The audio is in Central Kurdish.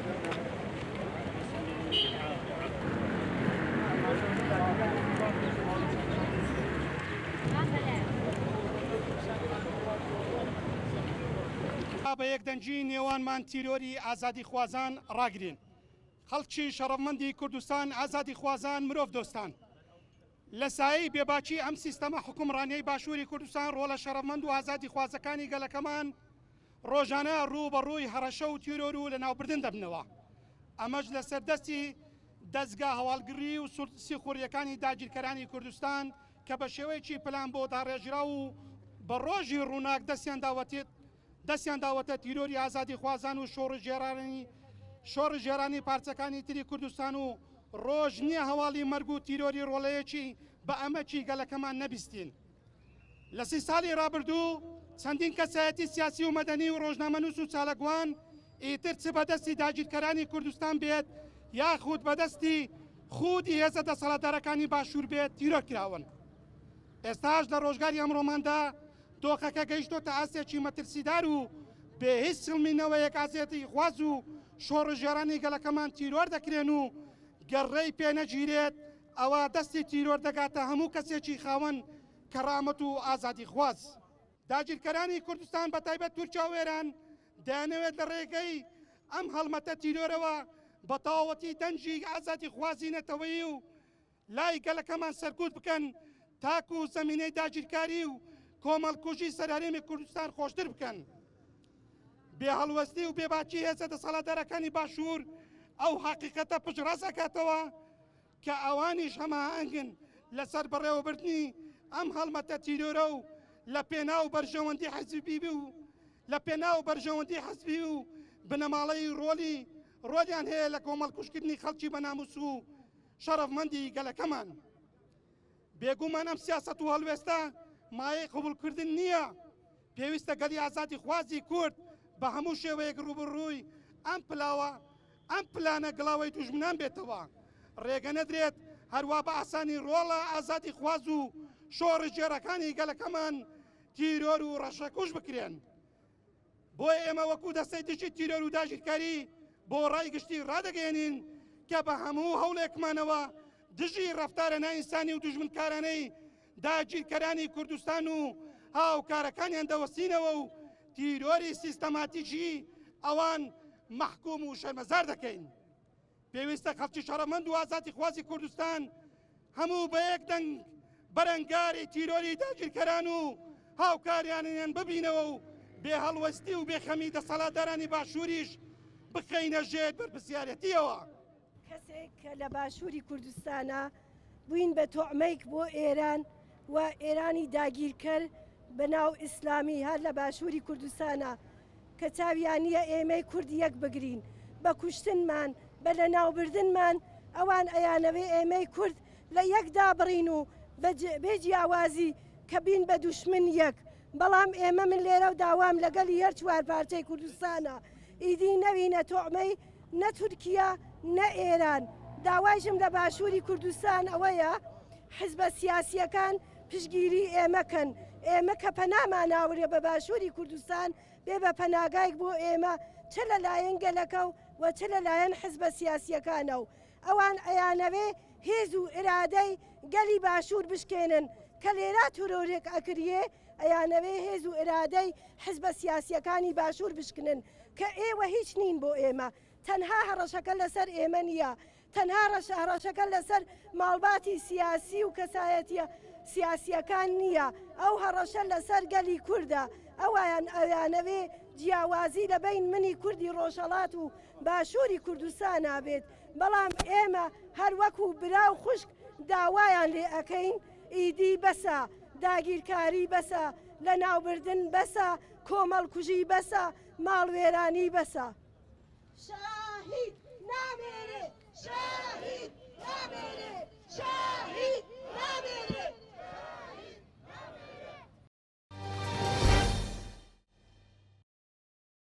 با بە یەکدەنگی نێوانمان تیرۆری ئازادیخوازان ڕاگرین. خەڵکی شەڕەفمەندی کوردستان، ئازادیخوازان، مرۆڤ دۆستان. لە سایەی بێباکی ئەم سیستەمە حوکمڕانیەی باشووری کوردستان ڕۆڵە شەڕەفمەند و ئازادیخوازەکانی گەلەکەمان ڕۆژانە ڕوو بە ڕووی هەڕەشە و تیرۆر و لەناوبردن دەبنەوە ئەمەش لەسەر دەستی دەزگا هەواڵگری و سیخوڕیەکانی داگیرکەرانی کوردستان کە بە شێوەیەکی پلان بۆ داڕێژراو و بە ڕۆژی ڕووناک دەستیان داوەتێت دەستیان داوەتە تیرۆری ئازادیخوازان و شۆڕشگێڕانی شۆڕشگێڕانی پارچەکانی تری کوردستان و ڕۆژ نییە هەواڵی مەرگ و تیرۆری ڕۆڵەیەکی بە ئەمەکی گەلەکەمان نەبیستین. لە سی ساڵی ڕابردوو چەندین کەسایەتی سیاسی و مەدەنی و ڕۆژنامەنووس و چاالکوان ئیتر چ بەدەستی داگیرکەرانی کوردستان بێت یاخود بەدەستی خودی هێزە دەسەڵاتدارەکانی باشوور بێت تیرۆر کراون. ئێستاش لە ڕۆژگاری ئەمڕۆماندا دۆخەکە گەیشتۆتە ئاستێکی مەترسیدار و بێ هیچ سڵمینەوەیەک ئازیەتیخواز و شۆڕشگێڕانی گەلەکەمان تیرۆر دەکرێن و گەر ڕێی پێ نەگیرێت ئەوا دەستی تیرۆر دەگاتە هەموو کەسێکی خاوەن کەڕامەت و ئازادیخواز. داگیرکەرانی کوردستان بەتایبەت تورکیا و ئێران دەیانەوێت لە ڕێگەی ئەم هەڵمەتە تیرۆرەوە بە تەواوەتی دەنگی ئازادیخوازی نەتەوەیی و لای گەلەکەمان سەرکوت بکەن تاکو زەمینەی داگیرکاری و کۆمەڵکوژی سەر هەرێمی کوردستان خۆشتر بکەن. بێ هەڵوەستی و بێباکی هێزە دەسەڵاتدارەکانی باشوور ئەو حەقیقەتە پشتڕاست ئەکاتەوە کە ئەوانیش هەماهەنگن لەسەر بەڕێوەبردنی ئەم هەڵمەتە تیرۆرە و لە پێناو بەرژەوەندی حزبی و لە پێناو بەرژەوەندی حزبی و بنەماڵەی ڕۆلی ڕۆلیان هەیە لە کۆمەڵکوژکردنی خەڵکی بەناموس و شەڕەفمەندی گەلەکەمان. بێگومان ئەم سیاسەت و هەڵوێستە مایەی قبوڵکردن نییە. پێویستە گەلی ئازادیخوازی کورد بە هەموو شێوەیەک ڕووبەڕووی ئەم پلاوە ئەم پلانە گڵاوەی دوژمنان بێتەوە. ڕێگە نەدرێت هەروا بە ئاسانی ڕۆڵە ئازادیخواز و شۆڕشگێڕەکانی گەلەکەمان تیرۆر و ڕەشەکوژ بکرێن. بۆیە ئێمە وەکو دەستەی دژی تیرۆر و داگیرکاری بۆ ڕای گشتی ڕادەگەیەنین کە بە هەموو هەوڵێکمانەوە دژی ڕەفتارە نائینسانی و دوژمنکارانەی داگیرکەرانی کوردستان و هاوکارەکانیان دەوەستینەوە و تیرۆری سیستەماتیکی ئەوان مەحکوم و شەرمەزار دەکەین. پێویستە خەڵکی شەڕەمەند و ئازادیخوازی کوردستان هەموو بە یەک دەنگ بەرەنگاری تیرۆری داگیرکەران و هاوکاریانیان ببینەوە و بێ هەڵوەستی و بێخەمی دەسەڵاتدارانی باشووریش بخەینە ژێر بەرپرسیارەتیەوە. کەسێک کە لە باشووری کوردستانە بووین بە تۆعمەیک بۆ ئێران و ئێرانی داگیرکەر بە ناو ئیسلامی هەر لە باشووری کوردستانە کە چاویان نییە ئێمەی کورد یەک بگرین بە کوشتنمان بە لەناوبردنمان ئەوان ئەیانەوێ ئێمەی کورد لە یەک دابڕین و بێ جیاوازی کە بین بە دوشمن یەک بەڵام ئێمە من لێرە و داوام لەگەلی هەر چوار پارچەی کوردستانە ئیدی نەوینە تۆعمەی نە تورکیا نە ئێران داوایشم لە باشووری کوردستان ئەوەیە حزبە سیاسیەکان پشتگیری ئێمە کەن، ئێمە کە پەنامان ناورێ بە باشووری کوردستان بێ بە پەناگایک بۆ ئێمە چ لە لایەن گەلەکە و چ لە لایەن حزبە سیاسیەکانە و ئەوان ئەیانەوێ هێز و ئیرادەی گەلی باشوور بشکێنن کە لێرا ترۆرێک ئەکریێ ئەیانەوێ هێز و ئیرادەی حزبە سیاسیەکانی باشوور بشکنن کە ئێوە هیچ نین بۆ ئێمە تەنها هەڕەشەکە لەسەر ئێمە نییە تەنها هەڕەشەکە لەسەر ماڵباتی سیاسی و کەسایەتیە سیاسیەکان نییە، ئەو هەڕەشە لەسەر گەلی کوردە، ئەوان ئەیانەوێ جیاوازی لە بەین منی کوردی ڕۆژهەڵات و باشووری کوردستانا بێت، بەڵام ئێمە هەر وەکو برا و خوشک داوایان لێ ئەکەین ئیدی بەسە، داگیرکاری بەسە، لەناوبردن بەسە، کۆمەڵکوژی بەسە، ماڵوێرانی بەسە. شەهید نامێ.